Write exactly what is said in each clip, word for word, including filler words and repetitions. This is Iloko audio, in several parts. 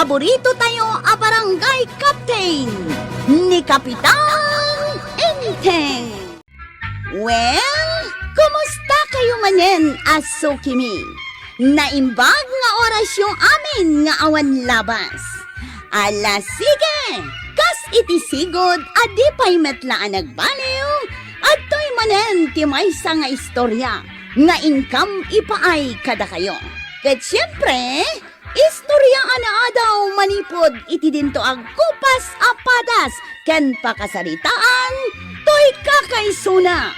Paborito tayo a barangay captain, ni Kapitan Enteng. Well, kumusta kayo manen a sukimi? Naimbag nga orasyo amin nga awan labas. Ala, sige! Kas iti sigud a di pay met la a nagbaliw, adtoy manen ti maysa nga istorya nga inkam ipaay kadakayo. Ket siempre, istorya a naadaw manipud iti dinto agkupas a padas ken pakasaritaan toy kakaisuna.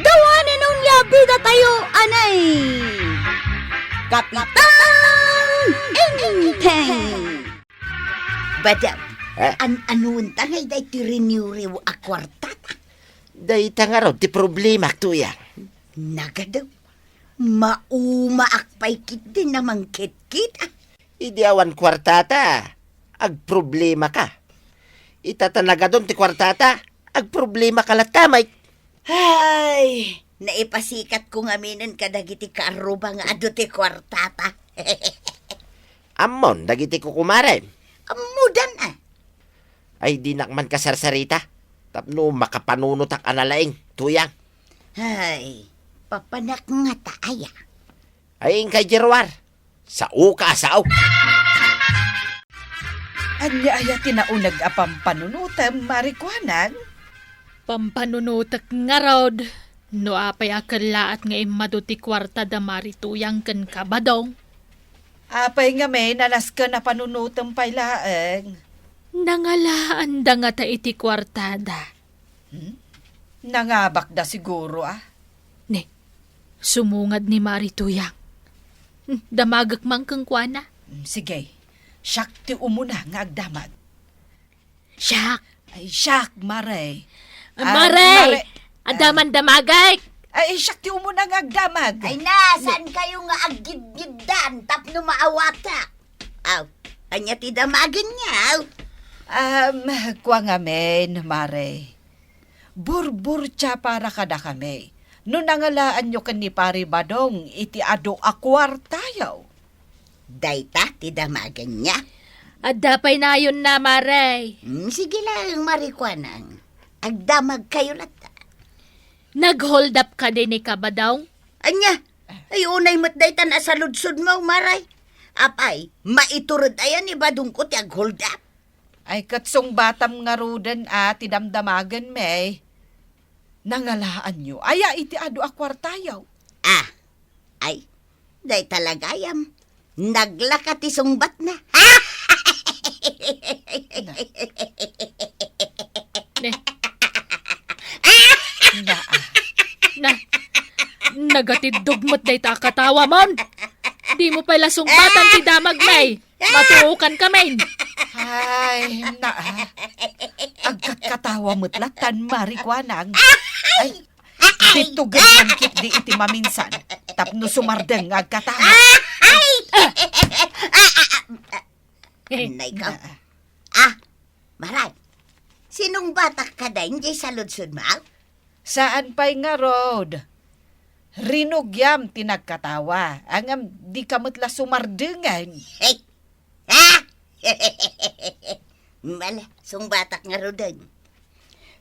Dawanen onya bida tayo, anay! Kapitan Enteng! Badam, Eh? An-, anuenta ngay daytoy riniwriw a kuarta? Dayta ngarud ti problemak, Tuyang. Nagadu, maumaak pay ketdi a mangkitkita. Idi awan kuartata, agproblemaka. Ita ta nagadun ti kuartata, agproblemaka latta met. Ay, naipasikatko ngaminen kadagiti kaarruba nga adu ti kuartata. Ammon dagiti kukumarem? Ammodan a. Ay, dinak man kasarsarita, tapno makapanunotak a nalaing, Tuyang. Ay, papanak ngata aya. Ay, inkay diay ruar. Saoka a sao. Ania aya ti nauneg a pampanunotem, Mari Kuanang? Pampanunotek ngarud, no apay a kellaat nga immadu ti kuarta da Mari Tuyang ken Kabadong. Apay ngamin a nasken a panunotem pay laeng? Nangalaanda ngata iti kuartada. Hmm? Nangabakda siguro, a? Ne, sumungad ni Mari Tuyang. Hmm, damagek man kenkuana. Hmm, sige. Siak ti umuna nga agdamag. Siak? Ay, siak, Mare. Ah, Mare! Mare. Adda man damagek! Ay, siak ti umuna nga agdamag. Ay na, saan kayo nga aggidgiddan tapno maawatak? Aw, ania ti damagenyo? Um, kua ngamin, Mare. Burburtia para kadakami no nangalaanyo ken ni Pari Badong iti adu a kuartayo. Dayta ti damagenyo? Adda pay nayonna, Mare. Hmm, sige laeng, Mari Kuanang. Agdamagkayo latta. Nag-hold up kadi ni Kabadong? Ania? Ay, unay met daytan a saludsodmo, Mare. Apay, maitured aya ni Badongko ti ag-hold up? Ay, ket sungbatam ngaruden a ti damdamagenmi. Nangalaanyo aya iti adu a kuartayo? Ah, ay, dayta la gayam. Naglaka ti sungbatna. Ne. Na, na, nagatiddog met dayta a katawamon. Dimo pay la sungbatan ti damagmi. Matuokan kamin. Ay, na, agkatkatawa met lattan, Mari Kuanang. Ay, bittugen man ketdi iti maminsan tapno sumardeng nga agkatawa. Ay, nay ka. Na. Ah, Maray, sinungbatak kadi diay saludsodmo? Saan pay ngarud. Rinugiam ti nagkatawa, ngem dika met la sumardengen. Hey! Ha? Mala, sungbatak ngaruden.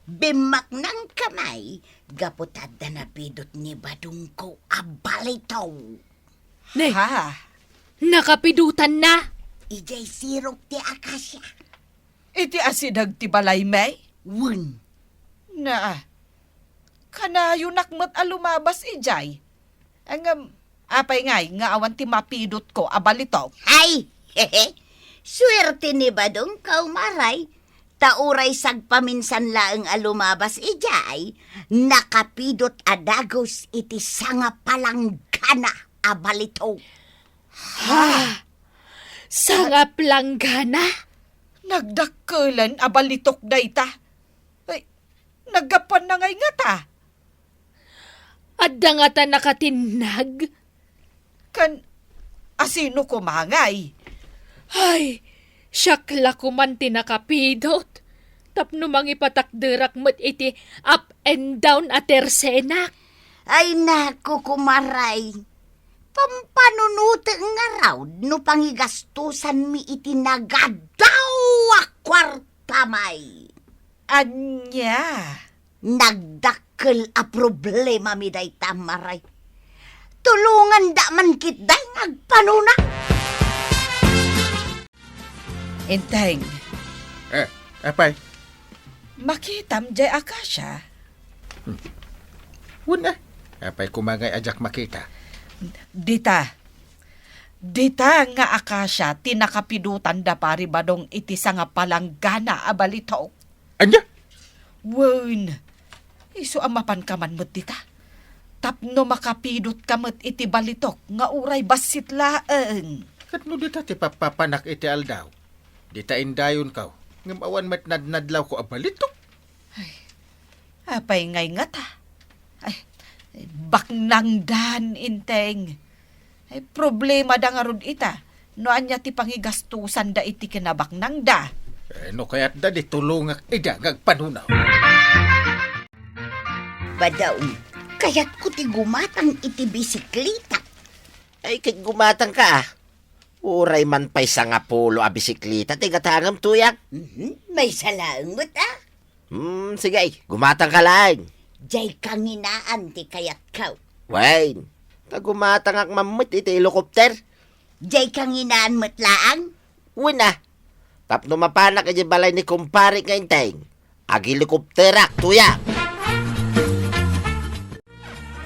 Bimmaknangkami gapu ta adda napidot ni Badongko a balitaw. Ne, ha? Nakapidotanna? Idiay sirok ti akasia. Iti asideg ti balaymi? Wen. Na, kanayonak met a lumabas idiay. Ngem, apay ngay nga awan ti mapidotko a balitok? Ay! Suerte ni Badongko, Maray, ta uray sagpaminsan laeng a lumabas idiay, nakapidot a dagus iti sangapalanggana a balitok. Ha? Sangapalanggana? Nagdakkelen a balitok dayta. Ay, naggapuanna ngay ngata? Adda ngata nakatinnag? Ken asino koma ngay? Ay, siak la koman ti nakapidot tapno mangipatakderak met iti up and down a tersenak. Ay, naku, kumaray. Pampanunotek ngarud no pangigastusanmi iti nagadaw a kuarta, May. Ania? Nagdakkel a problemami dayta, Maray. Tulonganda man ketdi nga agpanuna. Enteng. Eh, apay? Makitam jay akasia? Hmm. Wen, eh. Apay koma ngay a diak makita? Dita. Dita nga akasia ti nakapidotan da Pari Badong iti sangapalanggana a balitok. Ania? Wen, isu a mapanka man met dita. Tapno makapidotka met iti balitok nga uray bassit laeng. Ket no dita ti pappapanak iti aldaw, dita indayonko, ngem awan met nadnadlawko a balitok. Ay, apay ngay ngata? Ay, baknangdan, Enteng. Ay, problemada ngarud ita no ania ti pangigastusanda iti kinabaknangda. Eh, no kayatda, di tulongak ida nga agpanuna. Badong, kayatko ti gumatang iti bisikleta. Ay, ket gumatangka, ah. Uray man pay sangapulo a bisikleta ti gatangem, Tuyang. Mhm, maysa laeng met, ah. Hmm, sige, gumatangka laeng. Jay kanginaan ti kayatko. Wen, ta gumatangak man met iti helicopter. Jay kanginaan met laeng? Wen a, tapno mapanak idiay balay ni kumpare nga Enteng, aghelicopterak, Tuyang.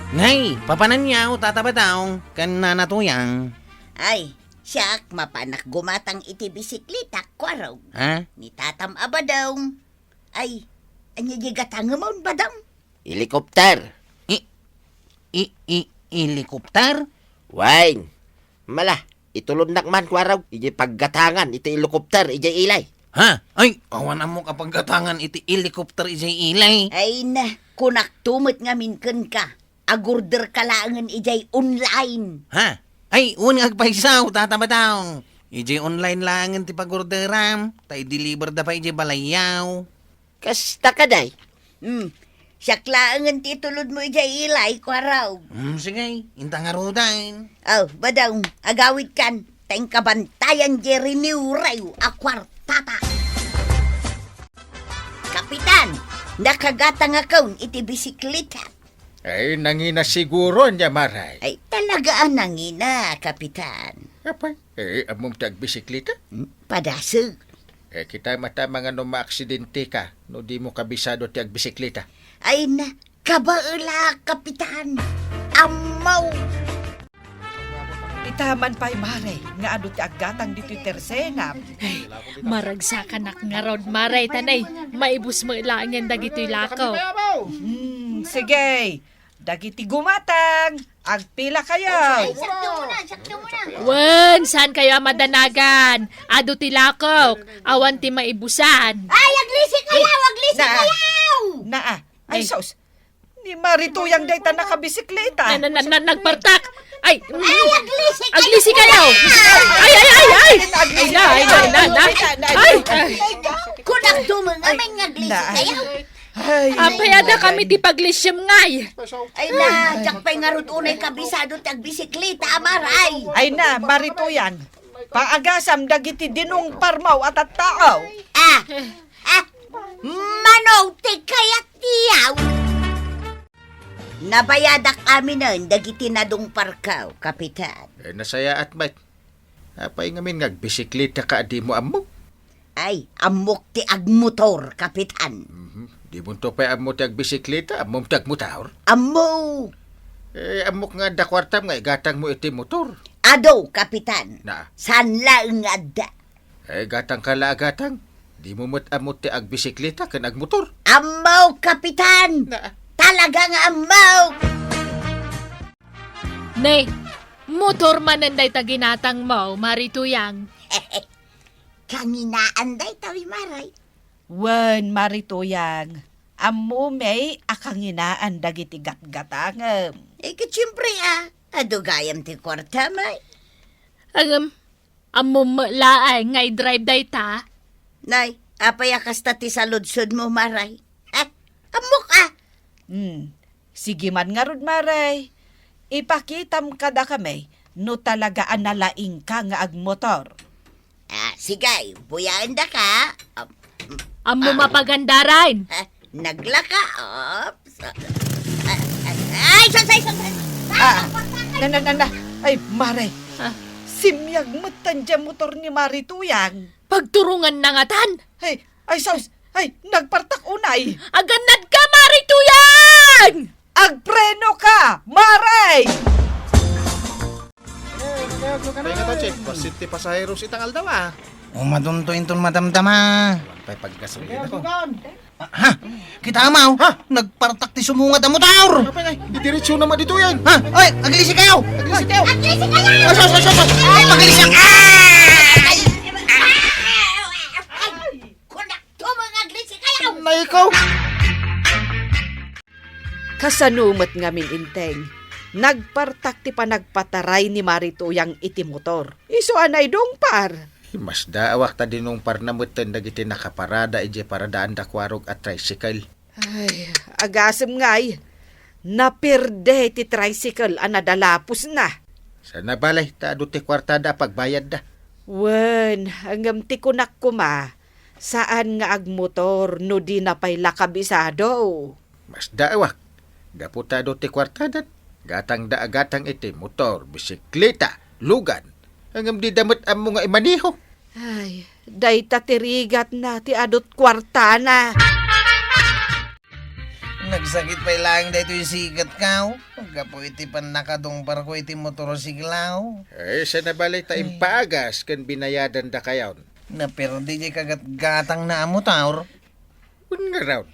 Nay, papananyaw, Tata Badong, ken Nana Tuyang. Ay, siak, mapanak gumatang iti bisikleta, kuarog. Ha? Ni Tatam a Badong. Ay, ania di gatangem, Badong? Helicopter. I, i, i, helicopter? Wen. Mala, itulodnak man, kuarog, idiay paggatangan iti helicopter idiay ilay. Ha? Ay, awan ammok a paggatangan iti helicopter idiay ilay. Ay na, kunakto met ngamin kenka. Agorderka laengen idiay online. Ha? Ay, wen nga agpayso, Tata Badong. Idiay online laengen ti pagorderam, ta i-deliverda pay idiay balayyo. Kasta kadi? Hmm. Siak laengen ti itulodmo idiay ilay, kuarog. Hmm, sige, inta ngaruden. Oh, Badong, agawidkan, ta inka bantayan diay riniwriw a kuartata. Kapitan, nakagatangakon iti bisikleta. Ay, nangina siguro ania, Maray. Ay, talaga a nangina, Kapitan. Apay, eh, ammom ti agbisikleta? Hmm, padasig. Eh, kita matama nga no maaksidenteka, no dimo kabisado ti agbisikleta. Ay na, kabaela, Kapitan. Ammo. Ita man pay, Maray, nga adu ti aggatang ditoy tersenam. Ay, maragsakanak ngarud, Maray, ta nay, maibus met laengen dagitoy lako. Hmm, sige. Dagiti gumatang, agpilakayo. Ay, sakto mo na, sakto mo na. Wen, saankayo a madanagan? Adu ti lakok, awan ti maibusan. Ay, aglisi kayo, aglisi kayo! Naa. Ay, sus. Ni Marituyang dayta nakabisikleta. Na, na, na, na, nagpartak. Ay, mm. Ay, aglisi kayo! Aglisi kayo! Ay, ay, ay, ay! Ay, na, ay, na, na, na. Ay! Kunak dumeng, amin nga aglisi kayo. Ay, apay, adda kami ti paglisiem ngay. Ay na, diak pay ngarud unay kabisado ti agbisikleta, Maray. Ay na, Marituyang. Paagasam dagiti dinungparmo a tattao. Ah, ah, mano ti kayat ti yaw? Nabayadak aminen dagiti nadungparko, Kapitan. Eh, nasayaat met. Apay ngamin nga agbisikleta ka a dimo ammo? Ay, ammok ti agmotor, Kapitan. Mhm. Dimonto pay ammo ti agbisikleta, ammom ti agmotor? Ammo. Eh, ammok nga adda kuartam nga igatangmo iti motor. Adu, Kapitan. Na. Saan laeng nga adda? Eh, gatangka la a gatang. Dimo met ammo ti agbisikleta ken agmotor. Ammo, Kapitan! Na. Talaga nga ammo! Ne, motor manen dayta ginatangmo, Marituyang. Kanginaan dayta, Maray. Wen, Marituyang, ammomi a kanginaan dagiti gatgatangem. Eh, ket siempre, ah, adu gayam ti kuartam, ay. Ngem, ammom met laeng nga i-drive dayta? Nay, apay a kasta ti saludsodmo, Maray? Eh, ammok, ah! Hmm, sige man ngarud, Maray. Ipakitam kada kami no talaga a nalaingka nga agmotor. Ah, sige, buyaendaka. Ah, Ammo ah. Mapagandaran. Ah, naglaka. Oops. Ah, ah, ay, sus, ay, sus, ay. Ah, nanda, nanda. Ay, Mare. Ah. Simyag met tan dia motor ni Mari Tuyang. Pagturongan na ngatan. Ay, ay, sus. Ay, nagpartak unay. Agannad ka, Mari Tuyang! Agpreno ka, Mare! Kaya nga to, Chek, basit ti pasaheros itang aldaw, ah. Umadunto inton madamdama. Pay paggasolina ko. Ha? Kita amaw? Ha? Nagpartak ti sumungad a motor! Apay ngay, idiretso na maditoyan. Ha? Oy, aglisi kayo! Aglisi kayo! Aglisi kayo! Asos, asos, asos! Ay, maglisi kayo! Ay! Kunak to, mga aglisi kayo! Nay ko! Kasano met ngamin, Inteng? Nagpartak ti panagpataray ni Mari Tuyang iti motor. Isu a naidungpar. Masdaawak ta dinungparna metten dagiti nakaparada idiay paradaanda kuarog a tricycle. Ay, agasem ngay, naperde ti tricycle a nadalapusna. Sana balay ta adu ti kuartada a pagbayadda. Wen, ngem ti kunak koma, saan nga agmotor no dina pay la kabisado. Masdaawak, gapu ta adu ti kuartadan, gatangda a gatang iti motor, bisikleta, lugan, ngem dida met ammo nga imaneho. Ay, dayta ti rigatna ti adut kuartana. Nagsakit pay laeng daytoy sikat, kaw. Gapu iti pannakadungparko iti motorsiklaw. Ay, sana balay ta Ay. Impaagas ken binayadandakayon. Naperde diay kagatgatangna a motor. Wen ngarud.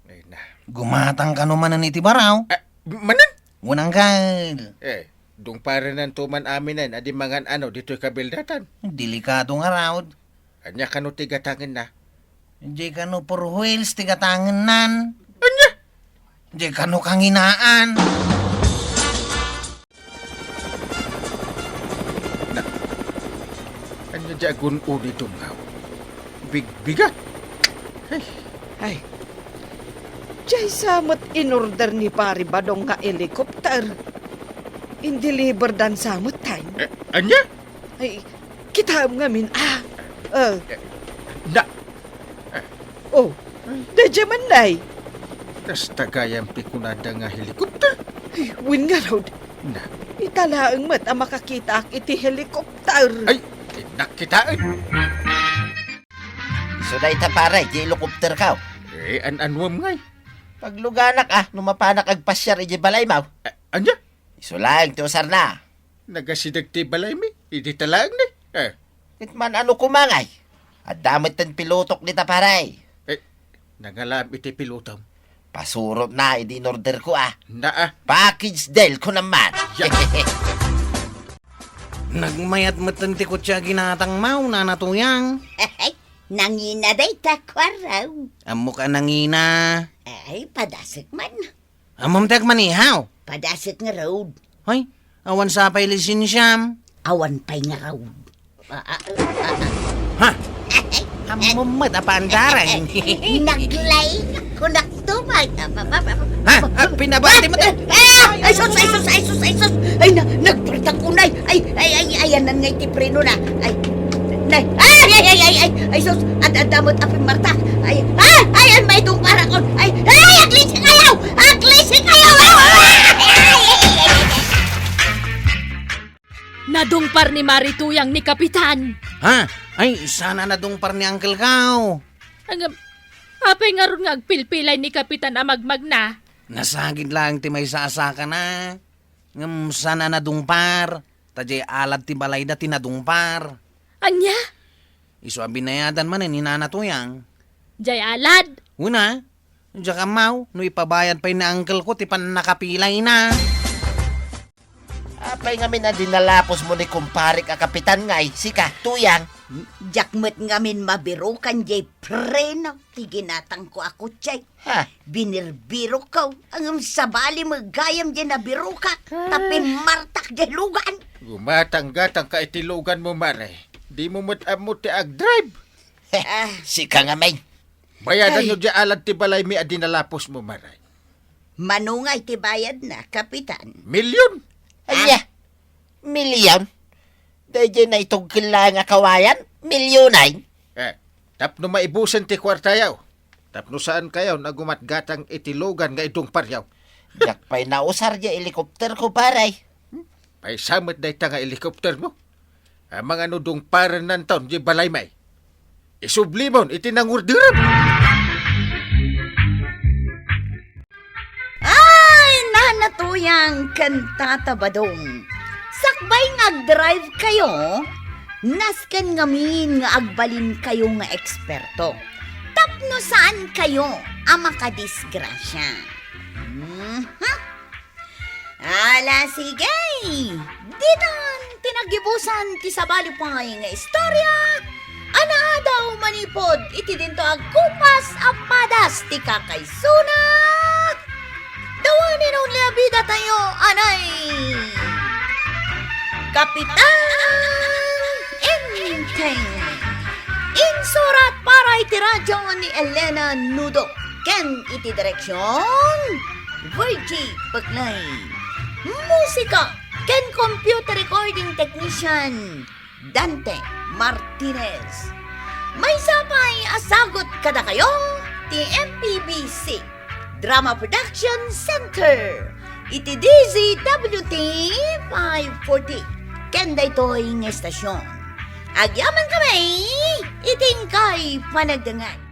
Ay na. Gumatang kano manen iti baraw? Ah, manen? Wen anggal. Eh, dungparenanto man aminen a di mangan-ano ditoy kabildatan. Delikado ngarud. Ania kano ti gatangenna? Diay kano four wheels ti gatangennan. Ania? Diay kano kanginaan. Na, ania diay agun-uni, Dong, nga bigbigat? Ay. Ay. Diay sa met in-order ni Pari Badong nga helicopter. In-deliver dan sa met, tay. Eh, ania? Ay, kitaem ngamin, ah. Eh. Na. Oh, daydiay man, nay. Kasta gayam ti kunada nga helicopter? Ay, wen ngarud. Na. Ita laeng met a makakitaak iti helicopter. Ay, innak kitaen. Isu dayta, pare, di helicopter kaw. Eh, an-anuem ngay? Pagluganak, ah, no mapanak agpasiar iti balaymaw. Eh, ania? Isu laeng ti usarna. Nagasideg ti balaymi, idi talaeng ni. Eh. Ket man-ano koma ngay? Adda metten pilotok dita, pare. Eh, nangalaam iti pilotom. Pasurotna idi in-order ko, ah. Na, ah. Package deal ko naman. Ya. Nagmayat metten ti kotse a ginatangmaw, Nana Tuyang. Nangina dayta, kuarog. Ammok a nangina. Ay, padasek man. Ammom ti agmanihaw? Padasek ngarud. Ay, awan sa pay lisensiam? Awan pay ngarud. Ah, ah, ah, ah. Ha? Ammom met a paandaran. Naglaing ako naktuman. Ah, ah, ah, ah. Ha? Ah, pinabati mo to? Ah! Ay, sus, ay, sus, ay, sus, ay, sus. Ay, na, nagpartak unay. Ay, ay, ay, ay, anan nga iti preno na. Ay, nay. Ay, ay, ay, ay, ay, ay, sus. Ad-, adamot a pimmartak. Ay, ay, ay, ay, may tungparakon. Ay, ay, aglisi kayo! Aglisi kayo! Ay, ay, ay, ay, ay, ay. Nadungpar ni Mari Tuyang ni Kapitan. Ha? Ay, sana nadungpar ni Uncle Kao. Ang, apay ngarud nga agpilpilay ni Kapitan a magmagna? Nasagid laeng ti maysa a sakana. Ngem saan a nadungpar, ta diay alad ti balayda ti nadungpar. Ania? Isu a binayadan manen ni Nana Tuyang. Diay alad? Una, diak ammaw no ipabayad pay ni uncle ko ti pannakapilayna. Apay ngamin a dinalapos mo ni kumparek a kapitan ngay, sika, Tuyang? Diak met ngamin mabirukan diay preno ti ginatangko a kotse. Ha? Binirbirokko, ngem sabali met gayam diay nabirokak, ta pimmartak diay lugan. Gumatang-gatang ka iti lugan mo, Mare. Di mo met ammo ti agdrive. Ah. Sika ngamin. Bayadan yo diay alad ti balaymi a dinalapos mo, Mare. Mano ngay ti bayadna, Kapitan? Milyon. Ania? Milyon? Daydiay naitugkel laeng a kawayan, milyonay. Eh, tapno maibusen ti kuartayo. Tapno saankayon a gumatgatang iti lugan nga idungparyo. Diak pay nausar diay helicopterko, pare. Maysa met dayta nga helicoptermo. Amangan no dungparennanton diay balaymi. Isublimon iti nangorderem. Ay, Nana Tuyang ken Tata Badong, sakbay nga agdrive kayo, nasken ngamin nga agbalin kayo nga eksperto. Tapno saan kayo a makadisgrasya. Mhm. Ala, sige! Ditan ti nagibusan ti sabali pay nga istorya a naadaw manipud iti dinto agkupas a padas ti kakaisuna. The one and only a bidatayo, anay! Kapitan Enteng. Insurat para iti radyo ni Elena Nudo ken iti direksyon Virgie Peclay. Musika ken computer recording technician, Dante Martinez. Maysa pay a sagut kadakayo ti M P B C Drama Production Center iti D Z W T five forty ken daytoy nga estasyon. Agyamankami iti inkay panagdengngeg.